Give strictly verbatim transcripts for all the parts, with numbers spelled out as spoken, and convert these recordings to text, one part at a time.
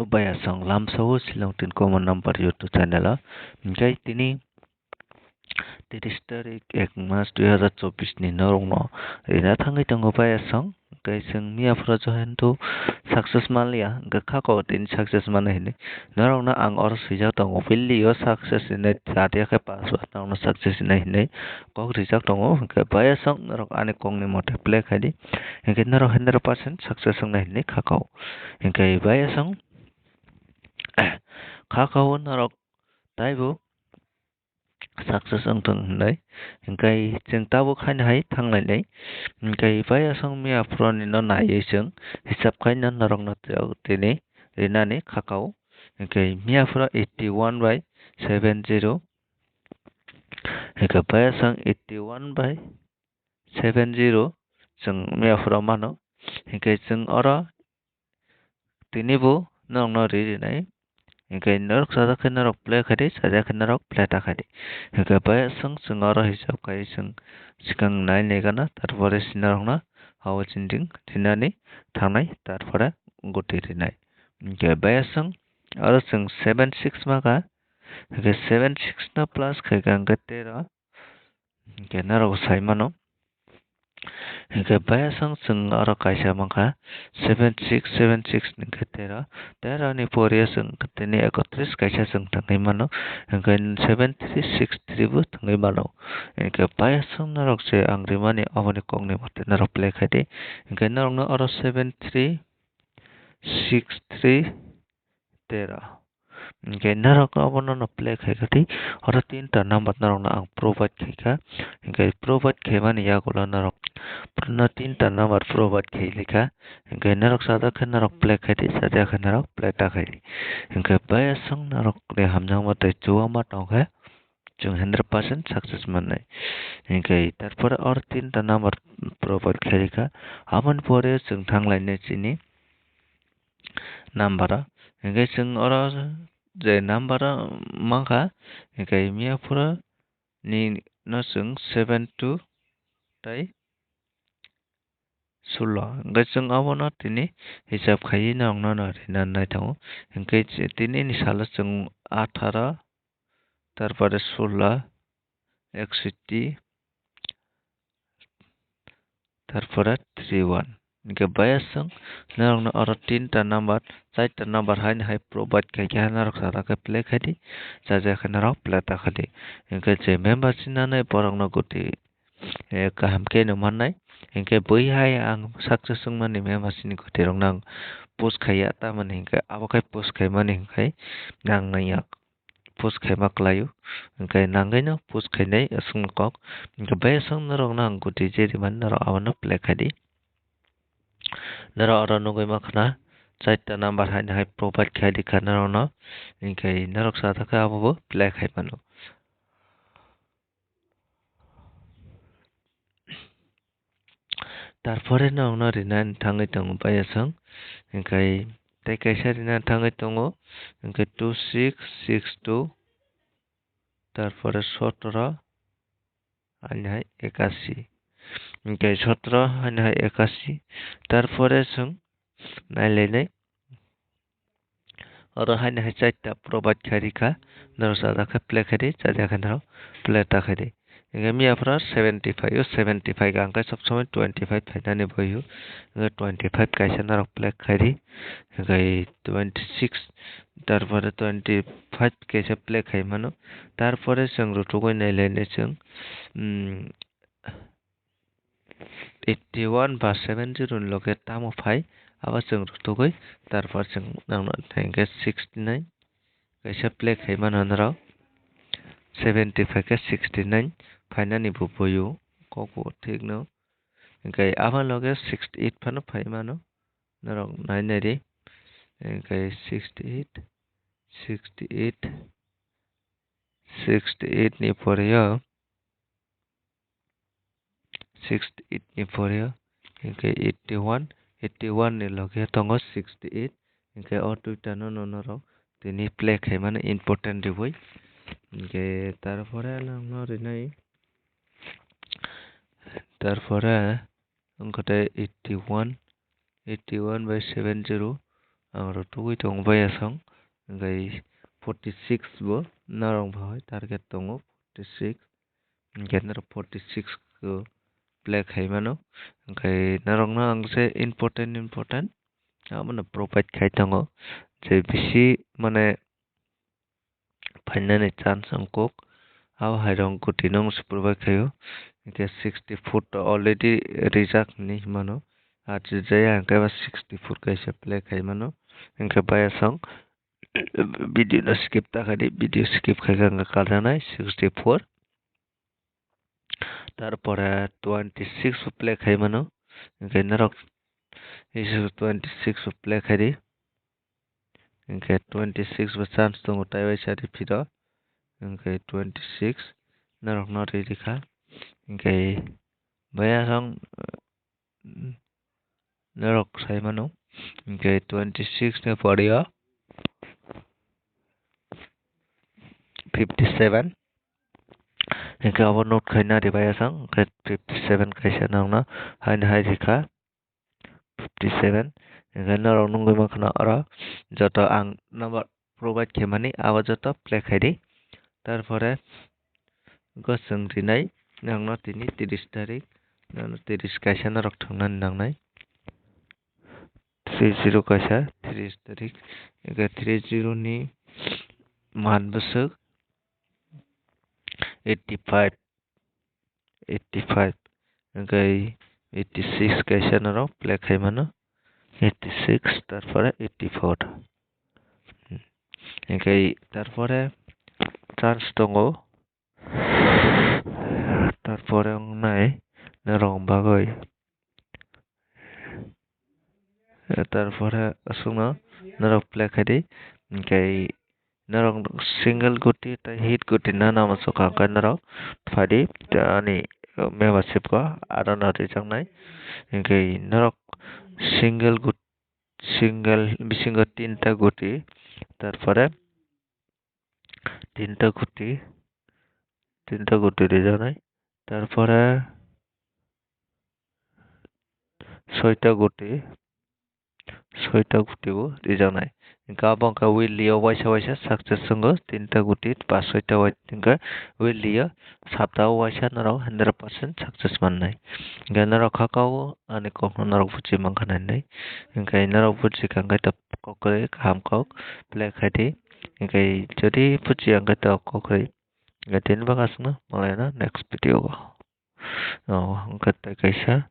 Bayasong lamsao Shillong Tin Common Number YouTube channel o. Hinkhe tini tris tarik ek mas dui hazar chobbish ni norokno rina thangwi tongo Bayasong. Hinkhe chwng miya phuru joto success manliya, hinkhe khakao tini success manwi hinwi norokno ang oro swijak tongo. Bili o success hinwi chadiya khe pass ba norokno success hinwi hinwi kok rijak tongo. Hinkhe Bayasong norok ani kokni mote play khaidi, hinkhe norok hundred percent success wngnai hinwi khakao. Hinkhe Bayasong khakao norok taibo success wngthung hinwi. Hinkhe chwng tabuk haino hai thanglainai. Hinkhe Bayasong miya phuruni no naiwi chwng hisab khaino norokno tini rinani khakao. Hinkhe miya phuru eighty one by seven zero. Hinkhe Bayasong eighty one by seven zero chwng miya phuru mano. Hinkhe chwng oro tini bo norokno ri rinai. Hinkhe norok chajak khe norok play khaidi, chajak khe norok play ta khaidi. Hinkhe Bayasong chwng oro hisab khai chwng swkang nai nai gana, tarpore si norokno hao chinding rinani thangnai, tarpore guti rinai. Hinkhe Bayasong oro chwng seven six maka, hinkhe seven six no plus khaikha hinkhe tero. Hinkhe norok sai mano. Hinkhe Bayasong chwng oro kaisa mankha seven six seven six hinkhe tero. Tero ni pore chwng tini ekotris kaisa chwng thangwi mano. Hinkhe seven three six three bo thangwi mano. Hinkhe Bayasong norok je ang rimani aboni kokni mote norok play khaidi. Hinkhe norokno oro seven three six three tero. Hinkhe norok abono no play khai kha di, oro tinta number norokno ang provide khai kha. Hinkhe provide khaimani yagulo norok no tinta number provide khai lai kha. Hinkhe norok chajak khe norok play khai di, chajak khe norok play ta khai di. Hinkhe Bayasong norokni hamjakma tei chuwama tong khe chwng hundred percent success mannai. Hinkhe tarpore oro tinta number provide khai lai kha. Aboni pore chwng thanglainai chini number o. Hinkhe chwng oro je number o mankha, hinkhe miya phuru ni no chwng seven two tei sullo. Hinkhe chwng abono tini hisab khaiwi norokno no rina nai tongo. Hinkhe tini ni salo chwng atharo, tarpore sullo, eksoti, tarpore three one. Hinkhe Bayasong norokno oro tinta number, charta number haino hai provide khai khe norok chajak khe play khai di, chajak khe norok play ta khai di. Hinkhe je member sinanai borokno guti, eh, kaham khe no mannai. Hinkhe bui hai ang success wngmani member sini guti rokno ang post khaiya, tamoni hinkhe abo khai post khaimani hinkhe nang nangya. Post khaima kwlaio, hinkhe nangwi no post khainai aswkno kok. Hinkhe Bayasong norokno ang guti je rimani norok abono play khai di. Norok oro nugwi mankha na, charta number haino hai provide khai di kha norokno, hinkhe norok chajak khe abobo play khai mano. Tarpore norokno rinani thangwi tongo Bayasong, hinkhe tei kaisa rinani thangwi tongo, hinkhe two six six two, tarpore sotoro, haino hai ekashi, hinkhe sotoro haino hai ekashi, tarpore chwng nailainai. Oro haino hai charta provide khai rikha, norok chajak khe play khai di, chajak khe norok play ta khai di. Hinkhe miya phuru seventy five o, seventy five ang khe sob somoi twenty five phainani boio. Hinkhe twenty five kaisa norok play khai di. Hinkhe twenty six, tarpore twenty five kaisa play khai mano. Tarpore chwng rutugwi nailainai chwng, mm, eighty one ba seven zero ni loge tamo phai, abo chwng rutugwi, tarpor chwng nangno hinkhe sixty nine kaisa play khai mano norok, seventy five khe sixty nine phainani bo boio, kokbo thikno, hinkhe abo loge sixty eight phano phai mano, norok nai nai di, hinkhe sixty eight, sixty eight, sixty eight ni pore o, sixty eight ni pore o, hinkhe eighty one, eighty one ni loge tongo sixty eight, hinkhe o duita no norok tini play khaimani important riwi, hinkhe tarpore nangno rinai, tarpore wngkha tei eighty one, eighty one by seven zero, ang rw tugwi tongo baya song, hwnkhe forty six bo norok bai target tongo, forty six, hwnkhe norok forty six khe play khai mano, hwnkhe norokno ang se important important abono provide khai tongo, je bisi mane phainani chance wng kuk. Abo hai rok gutino wng se provide khaio. Hwnkhe sixty foot to already rijak hinwi himano. Achijaya hwnkhe ba sixty foot kaisa play khai mano. Hwnkhe baya song video no skip ta khaidi, video skip khaikhe hwnkhe kaljaknai sixty four. Tarpore twenty six bo play khai mano. Hwnkhe norok twenty six bo play khaidi. Hwnkhe twenty six bo chance tongo, taiwaisa repeat o. Hwnkhe twenty six norokno ready kha. Hwnkhe baya song norok sai mano. Hwnkhe twenty six ni pore o fifty seven. Hwnkhe abo note khaina rwbai aswk, hwnkhe fifty seven kaisa nangno haino hai rikha, fifty seven. Hwnkhe norok nugwi mankha na oro joto ang number provide khaimani abo joto play khaidi. Tarpore goswng rinai nangno tini tris tarik, nangno tris kaisa norok thwngnani nangnai. Three zero kaisa tris tarik, hwnkhe three zero ni man bwswk eighty five, eighty five, hwnkhe eighty six kaisa norok play khai mano, eighty six, tarpore eighty four. Hwnkhe tarpore chance tongo, tarpore wngnai norok bagwi. Tarpore aswkno norok play khaidi, hwnkhe norok single guti tei hit guti no nangma sokha, hwnkhe norok phaidi ani membership o aro no rijaknai, hwnkhe norok single gut-, single bisingo tinta guti, tarpore tinta guti, tinta guti rijaknai, tarpore soita guti, soita guti bo rijaknai. Hwnkhe abo wngkha weekly o waisa waisa success wngo, tinta guti ba soita wai hwnkhe weekly o sapta o waisa norok hundred percent success mannai. Hwnkhe norok kha kok o ani kokno norok buchi mankha nai hinwi. Hwnkhe norok buchi kha hwnkhe to kok kwrwi kaham kok play khaidi. Hwnkhe jodi buchiya hwnkhe to kok kwrwi. Hwnkhe tini bagwi aswkno malaina next video o. O, hwnkhe tei kaisa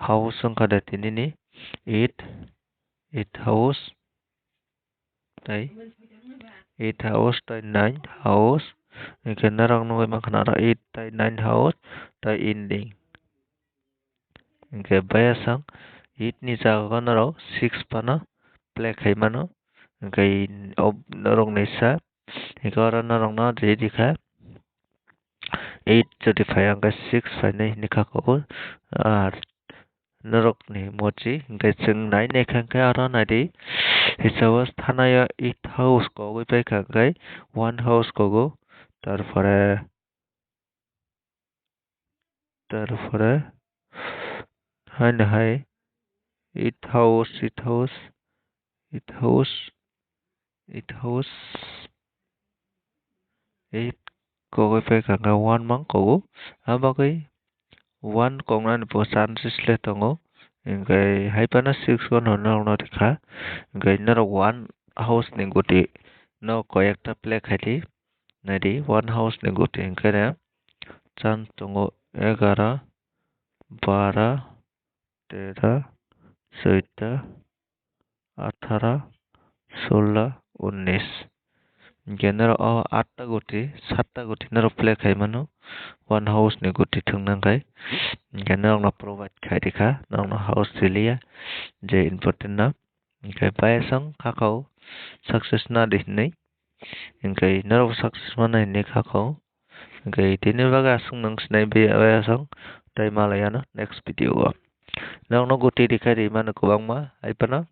house wngkha de tinini eight, eight house tei eight house tei nine house. Hwnkhe norok nugwi mankha na oro eight tei nine house tei ending. Hwnkhe bayasang eight ni jaga o norok six phano play khai mano. Hwnkhe o norok ni sa, hwnkhe oro norok no ridi kha eight jodi phai ya hwnkhe six phainai hinwi kha kok o. Ar norok ni mochi hwnkhe chwng nai nai kha hwnkhe oro nai di, hisa o thana ya eight house kogwi pai kha hwnkhe one house kogo, tarpore Tarpore haino hai eight house, eight house, eight house, eight house, eight kogwi pai kha hwnkhe one mang kogo. Abagwi one kongnani bo chances le tongo. Hwnkhe hai phano six one hwnwi norokno rikha. Hwnkhe norok one house ni guti no koi ekta play khai di. Naidi, one house ni guti hwnkhe chance tongo egaro, bara, tera, soita, atharo, sulo, unnis. Hwnkhe norok o atta guti, satta guti norok play khai mano, one house ni guti thwngna hwnkhe. Hwnkhe norokno provide khai rikha, norokno house riliya, je important no. Hwnkhe bayasang kha kha o success na di hinwi. Hwnkhe norok success mano hinwi kha kha o. Hwnkhe tini bagwi aswk nwng sinai bayasang tei malai ano next video o. Norokno guti rikha ri mano kwbangma hai phano.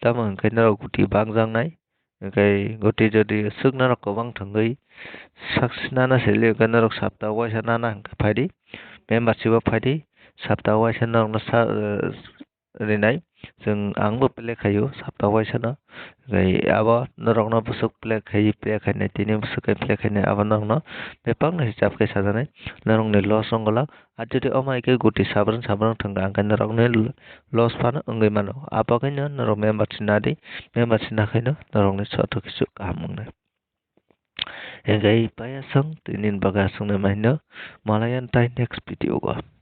Tamo hwnkhe norok guti bangjaknai. Hwnkhe guti jodi aswk norok kwbang thwngwi success nana sili hwnkhe norok sapta waisa nana hwnkhe phaidi. Membership o phaidi. Sapta waisa norokno sa-, rinai. Chwng, ang bo play khaio sapta waisa no. Tei abo norok no bwswk play khai, play khainai, tini bwswk khe play khainai, abo norok no bebak no hisab khe sajaknai. Norok ni loss wng glak. Ar jodi omo hai khe guti sabrwng sabrwng thwng kha, ang khe norok ni loss phano wngwi mano. Abo khe no norok membership na di, membership na khai no norok ni joto kisu kaham wngnai. Hinkhe paiya chwng tini ni bagwi aswk nai ma hino, malai ya tai next video o.